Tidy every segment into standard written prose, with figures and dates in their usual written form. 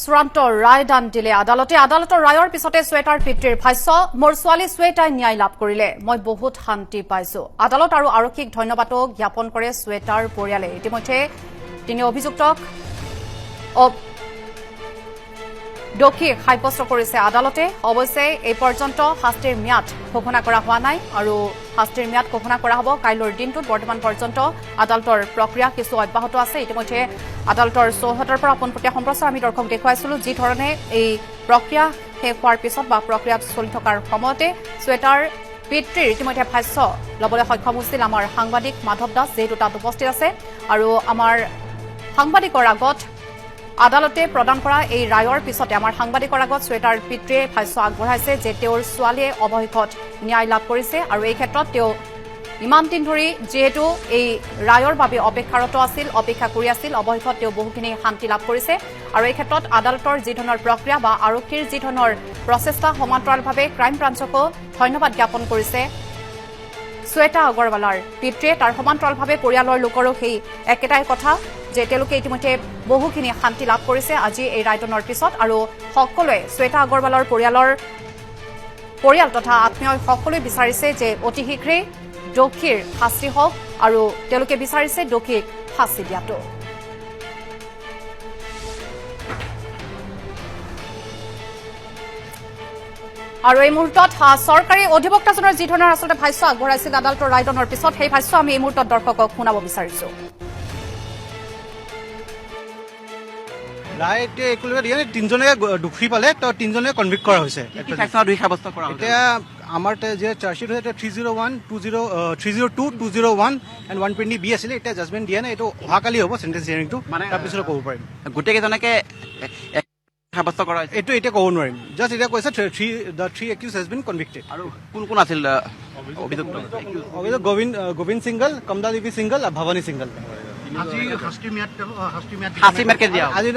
চূড়ান্ত ৰায়দান দিলে আদালতে। আদালতৰ ৰায়ৰ পিছতে শ্বেতাৰ পিতৃৰ ভাষ্য, মোৰ ছোৱালী শ্বেতাই ন্যায় লাভ কৰিলে, মই বহুত শান্তি পাইছো। আদালত আৰু আৰক্ষীক ধন্যবাদো জ্ঞাপন কৰে শ্বেতাৰ পৰিয়ালে। ইতিমধ্যে তিনি অভিযুক্তক দোষী সাব্যস্ত কৰিছে আদালতে। অৱশ্যে এই পৰ্যন্ত শাস্তিৰ ম্যাদ ঘোষণা কৰা হোৱা নাই আৰু শাস্তিৰ ম্যাদ ঘোষণা কৰা হ'ব কাইলৈৰ দিনটোত। বৰ্তমান পৰ্যন্ত আদালতৰ প্ৰক্ৰিয়া কিছু অব্যাহত আছে। ইতিমধ্যে আদালতৰ চৌহদৰ পৰা পোনপটীয়া সম্প্ৰচাৰ আমি দৰ্শক দেখুৱাইছিলো, যি ধৰণে এই প্ৰক্ৰিয়া শেষ হোৱাৰ পিছত বা প্ৰক্ৰিয়া চলি থকাৰ সময়তে শ্বেতাৰ পিতৃৰ ইতিমধ্যে ভাষ্য ল'বলৈ সক্ষম হৈছিল আমাৰ সাংবাদিক মাধৱ দাস, যিহেতু তাত উপস্থিত আছে। আৰু আমাৰ সাংবাদিকৰ আগত আদালতে প্ৰদান কৰা এই ৰায়ৰ পিছতে আমাৰ সাংবাদিকৰ আগত শ্বেতাৰ পিতৃয়ে ভাষ্য আগবঢ়াইছে যে তেওঁৰ ছোৱালীয়ে অৱশেষত ন্যায় লাভ কৰিছে আৰু এই ক্ষেত্ৰত তেওঁ ইমান দিন ধৰি যিহেতু এই ৰায়ৰ বাবে অপেক্ষাৰত আছিল, অপেক্ষা কৰি আছিল, অৱশেষত তেওঁ বহুখিনি শান্তি লাভ কৰিছে। আৰু এই ক্ষেত্ৰত আদালতৰ যি ধৰণৰ প্ৰক্ৰিয়া বা আৰক্ষীৰ যি ধৰণৰ প্ৰচেষ্টা, সমান্তৰালভাৱে ক্ৰাইম ব্ৰাঞ্চকো ধন্যবাদ জ্ঞাপন কৰিছে শ্বেতা আগৰৱালাৰ পিতৃয়ে। তাৰ সমান্তৰালভাৱে পৰিয়ালৰ লোকৰো সেই একেটাই কথা যে তেওঁলোকে ইতিমধ্যে বহুখিনি শান্তি লাভ কৰিছে আজি এই ৰায়দানৰ পিছত। আৰু সকলোৱে শ্বেতা আগৰৱালাৰ পৰিয়াল তথা আত্মীয়ই সকলোৱে বিচাৰিছে যে অতি শীঘ্ৰেই দোষীৰ শাস্তি হওক আৰু তেওঁলোকে বিচাৰিছে দোষীক শাস্তি দিয়াটো। আৰু এই মুহূৰ্তত চৰকাৰী অধিবক্তাজনৰ যি ধৰণৰ আচলতে ভাষ্য আগবঢ়াইছিল আদালতৰ ৰায়দানৰ পিছত, সেই ভাষ্য আমি এই মুহূৰ্তত দৰ্শকক শুনাব বিচাৰিছো। ৰায় এতিয়া একোলৈকে দিয়া নাই, তিনিজনে দোষী পালে তো তিনিজনে কনভিক্ট কৰা হৈছে। এতিয়া আমাৰ যে চাৰ্জশ্বিট হৈছে 301, 20, 302, 201 and 120B আছিলে। এতিয়া জাজমেণ্ট দিয়া নাই, এইটো অহাকালি হ'ব চেণ্টেন্স হিয়াৰিংটো, মানে তাৰপিছত ক'ব পাৰিম। গোটেইকেইজনকে সাব্যস্ত কৰা হৈছে? এইটো এতিয়া ক'ব নোৱাৰিম, জাষ্ট এতিয়া কৈছে the three accused has been convicted. আৰু কোন কোন আছিল অভিযুক্ত? অভিযুক্ত গোবিন্দ সিংগল, কমলা দেৱী সিংগল আৰু ভৱানী সিংগল। আজি শাস্তিৰ ম্যাদ, শাস্তিৰ ম্যাদ শাস্তিৰ ম্যাদ কেতিয়া হ'ব? আজি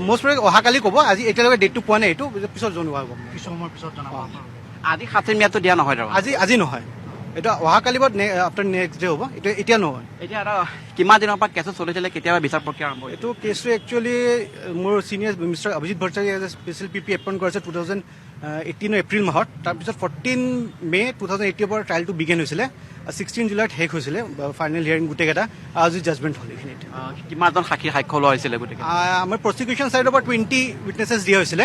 মষ্ট অহাকালি ক'ব, আজি এতিয়ালৈকে ডেটটো পোৱা নাই, এইটো পিছত জনোৱা হ'ব। কিছু সময়ৰ পিছত জনাব। আজি শাস্তিৰ ম্যাদটো দিয়া নহয়? আজি নহয়, এইটো অহাকালি বা আফটাৰ নেক্সট ডে হ'ব, এইটো এতিয়া নহয়। এতিয়া এটা কিমান দিনৰ পৰা কেছটো চলিছিলে, কেতিয়াবা বিচাৰ প্ৰক্ৰিয়া আৰম্ভ? এইটো কেছটো একচুৱেলি মোৰ senior mister Abhijit Bhattacharya as a special PP appoint কৰিছে 2018ৰ এপ্ৰিল মাহত। তাৰপিছত 14 মে' 2018ৰ পৰা ট্ৰায়েলটো বিগেন হৈছিলে, 16 জুলাইত শেষ হৈছিলে ফাইনেল হিয়াৰিং গোটেইকেইটা, আজি জাজমেণ্ট হ'ল এইখিনিত। কিমানজন সাক্ষীৰ সাক্ষ্য লোৱা হৈছিলে গোটেই? আমাৰ প্ৰচিকিউশ্যন ছাইডৰ পৰা 20 উইটনেছেছ দিয়া হৈছিলে,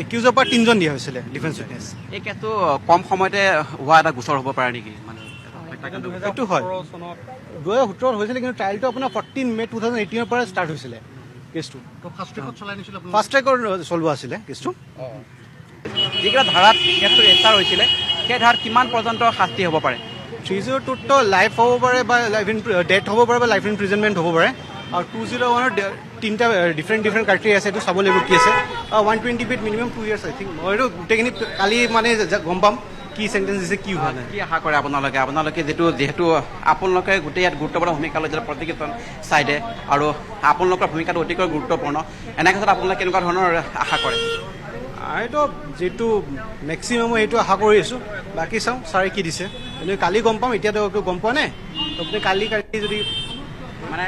একিউজৰ পৰা তিনিজন দিয়া হৈছিলে ডিফেন্স উইটনেছ। এই কেছটো কম সময়তে হোৱা এটা গোচৰ হ'ব পাৰে নেকি? মানে এইটো হয়, 2017ত হৈছিলে, কিন্তু ট্ৰায়েলটো আপোনাৰ 14 মে' 2018ৰ পৰা ষ্টাৰ্ট হৈছিলে কেছটো। ফাষ্ট ট্ৰেকত চলাই নিছিলে? ফাষ্ট ট্ৰেকৰ চলোৱা আছিলে কেছটো। যিকেইটা ধাৰাত কেছটো ৰেজিষ্টাৰ হৈছিলে, সেই ধাৰাত কিমান পৰ্যন্ত শাস্তি হ'ব পাৰে? 302ত লাইফ হ'ব পাৰে বা লাইফ ইন ডেথ হ'ব পাৰে বা লাইফ ইনপ্ৰিজনমেণ্ট হ'ব পাৰে। আৰু 201ৰ তিনিটা ডিফাৰেণ্ট ডিফাৰেণ্ট ক্ৰাইটেৰিয়া আছে, এইটো চাব লাগিব কি আছে। 120বিত মিনিমাম 2 ইয়াৰ্ছ আই থিংক। মই এইটো গোটেইখিনি কালি মানে গম পাম কি চেণ্টেঞ্চ দিছে, কি হোৱা নাই। কি আশা কৰে আপোনালোকে? আপোনালোকে যিহেতু আপোনালোকে গোটেই ইয়াত গুৰুত্বপূৰ্ণ ভূমিকা লৈছিলে প্ৰজিকিউশ্যন ছাইডে, আৰু আপোনালোকৰ ভূমিকাটো অতিকৈ গুৰুত্বপূৰ্ণ, এনে ক্ষেত্ৰত আপোনালোকে কেনেকুৱা ধৰণৰ আশা কৰে? এইটো যিটো মেক্সিমাম সেইটো আশা কৰি আছোঁ, বাকী চাওঁ ছাৰে কি দিছে। এনেই কালি গম পাম, এতিয়াতো একো গম পোৱা নাই। আপুনি কালি কালি যদি মানে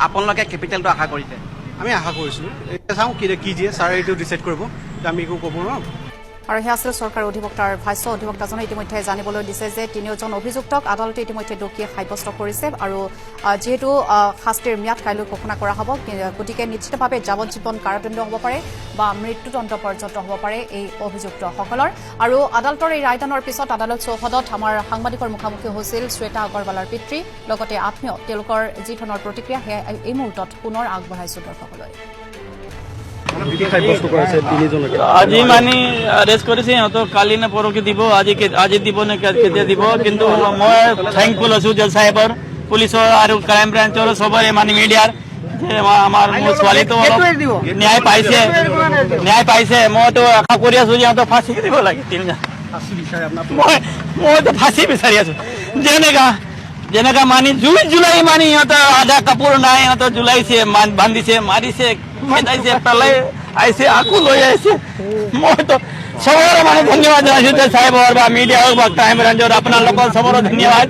আপোনালোকে কেপিটেলটো আশা কৰিছে? আমি আশা কৰিছিলোঁ, এতিয়া চাওঁ কি কি দিয়ে ছাৰে, এইটো ডিচাইড কৰিব, আমি একো ক'ব নোৱাৰোঁ। আৰু সেয়া আছিল চৰকাৰী অধিবক্তাৰ ভাষ্য। অধিবক্তাজনে ইতিমধ্যে জানিবলৈ দিছে যে তিনিওজন অভিযুক্তক আদালতে ইতিমধ্যে দোষী সাব্যস্ত কৰিছে আৰু যিহেতু শাস্তিৰ ম্যাদ কাইলৈ ঘোষণা কৰা হ'ব, গতিকে নিশ্চিতভাৱে যাৱজ্জীৱন কাৰাদণ্ড হ'ব পাৰে বা মৃত্যুদণ্ড পৰ্যন্ত হ'ব পাৰে এই অভিযুক্তসকলৰ। আৰু আদালতৰ এই ৰায়দানৰ পিছত আদালত চৌহদত আমাৰ সাংবাদিকৰ মুখামুখি হৈছিল শ্বেতা আগৰৱালাৰ পিতৃ লগতে আত্মীয়। তেওঁলোকৰ যি ধৰণৰ প্ৰতিক্ৰিয়া, সেয়া এই মুহূৰ্তত পুনৰ আগবঢ়াইছো দৰ্শকলৈ। আজি মানে এৰেষ্ট কৰিছে সিহঁতক, কালি নে পৰহি দিব, আজি দিব নে কেতিয়া দিব। কিন্তু মই থেংকফুল আছো যে চাহেবৰ, পুলিচৰ আৰু ক্ৰাইম ব্ৰাঞ্চৰ, চবৰে, মানে মিডিয়াৰ, যে আমাৰ মোৰ ছোৱালীটো অলপ ন্যায় পাইছে, ন্যায় পাইছে। মইতো আশা কৰি আছো যে সিহঁতক ফাঁচি দিব লাগে তিনিজন। মইতো ফাঁচি বিচাৰি আছো। যেনেকা মানে জুই জুলাই, মানে সিহঁতৰ আধা কাপোৰ নাই, সিহঁতৰ জুলাইছে, বান্ধিছে, মাৰিছে, খেদাইছে, পেলাই আহিছে, আকৌ লৈ আহিছে। মইতো চবৰে মানে ধন্যবাদ জনাইছো যে চাহেবৰ বা মিডিয়া হওক বা ক্ৰাইম ব্ৰাঞ্চৰ, আপোনালোকৰ চবৰে ধন্যবাদ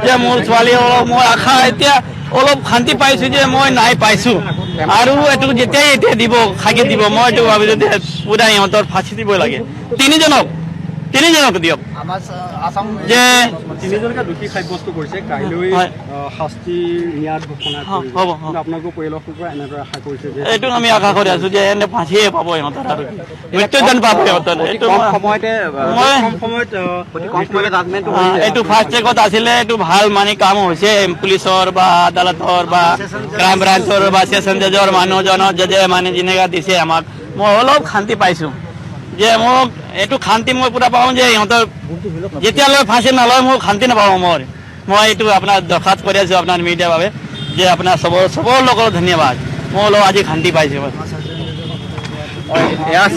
যে মোৰ ছোৱালী অলপ, মই আশা এতিয়া অলপ শান্তি পাইছো যে মই নাই পাইছো। আৰু এইটো যেতিয়াই এতিয়া দিব, খাকি দিব, মই এইটো ভাবিছো যে পুৰা ইহঁতৰ ফাঁচি দিব লাগে তিনিজনক, তিনিজনক দিয়ক যে তিনিজনকে দোষী সাব্যস্ত কৰিছে। কাইলৈ হয়। শাস্তিৰ ম্যাদ ঘোষণা কৰিব। হ'ব, হ'ব। কিন্তু আপোনালোকৰ পৰিয়ালৰ পৰা এনেদৰে আশা কৰিছে যে এইটো আমি আশা কৰি আছো যে এনে ফাঁচিয়ে পাব ইহঁতৰ, আৰু কি, মৃত্যুদণ্ড পাব ইহঁতৰ। অতি এইটো কম মই- সময়তে মই কম সময়ত অতি কম সময়তে জাজমেণ্টটো হৈছে। এইটো ফাৰ্ষ্ট ট্ৰেকত আছিলে, এইটো ভাল মানে কাম হৈছে পুলিচৰ বা আদালতৰ বা ক্ৰাইম ব্ৰাঞ্চৰ বা ছেচন জাজৰ, মানুহজনৰ জাজে মানে যেনেকা দিছে আমাক, মই অলপ শান্তি পাইছো যে মোক এইটো শান্তি মই পুৰা পাওঁ যে ইহঁতৰ যেতিয়ালৈ ফাঁচি নলয় মই শান্তি নাপাওঁ। মই এইটো আপোনাৰ দৰখাস্ত কৰি আছো আপোনাৰ মিডিয়াৰ বাবে যে আপোনাৰ চবৰ লগত ধন্যবাদ, মই অলপ আজি শান্তি পাইছো। এয়া আছিল।